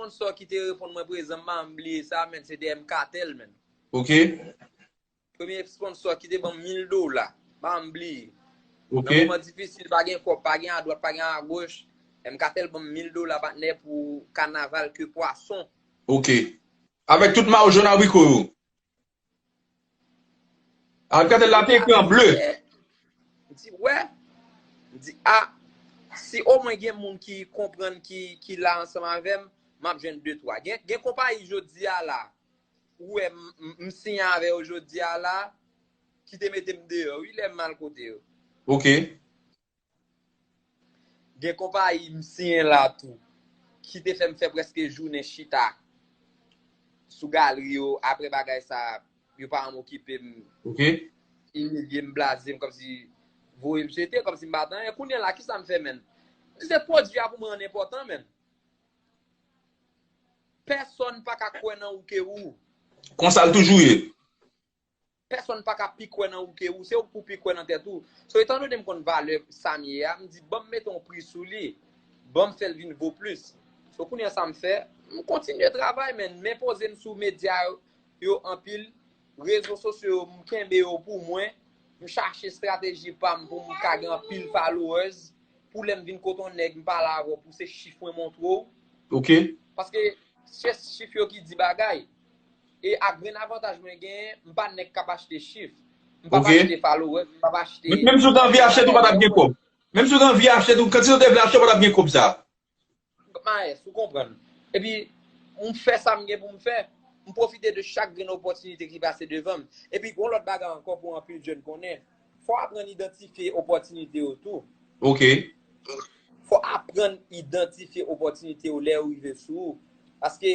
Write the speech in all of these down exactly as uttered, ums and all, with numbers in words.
sponsor ki te reponn mwen prezan, m pa bliye sa, men se te M Kartel, men. Ok. Premye sponsor ki te ban m mil dola, m pa bliye. Ok. Nan moman difisil, pa gen kòb, pa gen adwat, pa gen agoch. M Kartel ban m mil dola, patnè, pou kanaval ke pwason. Ok. Avèk tout mayo jòn abriko yo. Alkatel la te ekri an ble. M di, wè. M di, a, si omwen gen moun ki konprann, ki, ki la ansanm avè m, m ap jwenn de twa. Gen, gen konpayi jodi a la, ou wè, m, m, m siyen avè yo jodi a la, ki te mete m deyò, wi, lè m al kote yo. Ok. Gen konpayi m siyen la tou, ki te fè m fè prèske jounen chita sou galri yo, apre bagay sa, yo pa janm okipe m. Ok. Imilye m, blaze m, kòmsi voye m jete, kòmsi m pa t anyen. Kounye a la, kisa m fè, menn? Se pwodui a pou mwen an enpòtan, menn. Pèsonn pa ka kwè nan ou ke ou. Konsa l toujou ye. Pèsonn pa ka pi kwè nan ou ke ou. Se ou k pou pi kwè nan tèt ou. So, etandone m konn valè sa m ye a, m di, ban m mete yon pri sou li. Ban m fè l vin vo plis. So, kounye a sa m fè, m kontinye travay, menn. M enpoze m sou medya yo, yo anpil. Rezo sosyo yo, m kenbe yo pou mwen. M chache estrateji pa m pou m ka gen anpil followers. Pou lè m vin kote yon nèg, m pale avè w, pou se chif mwen montre w. Ok. Paske se chif yo ki di bagay. E ak grenn avantaj mwen genyen, m pa nèg k ap achte chif. M p ap Ok. Achte followers, m p ap achte. Menm si w te anvi achte tou, pa t ap gen kòb. Menm si w te anvi achte tou, kantite w te vle achte, pa t ap gen kòb sa. Maes, ou konprann. Epi, m fè sa m gen pou m fè. M pwofite de chak grenn opòtinite ki pase devan m. Epi, gon lòt bagay ankò pou anpil jèn konnen. Fò w aprann idantifye opòtinite yo tou. Ok. Fò w aprann idantifye opòtinite yo lè yo rive sou ou. Paske,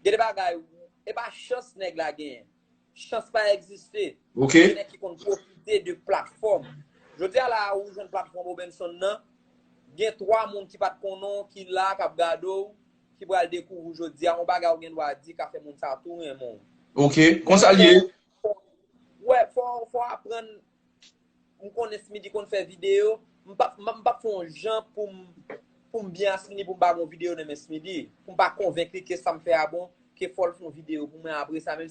gen de bagay, e pa chans nèg la genyen. Chans pa egziste. Ok. Se nèg ki konn pwofite de platfòm. Jodi a la, ou jwenn platfòm Robenson nan, gen twa moun ki pa t konnen w, ki la, k ap gade w, ki pral dekouvri w jodi a, yon bagay ou gen dwa di ka fè moun sa tou renmen w. Ok. Konsa l ye. Wè, fò, fò aprann. M konnen Smidy konn fè videyo. M p ap, m p ap fè yon jan pou m, pou m byen a Smidy, pou m pa gon videyo nan men Smidy. Pou m pa konvenk li ke sa m fè a bon, ke fò l fè yon videyo pou mwen apre sa, menm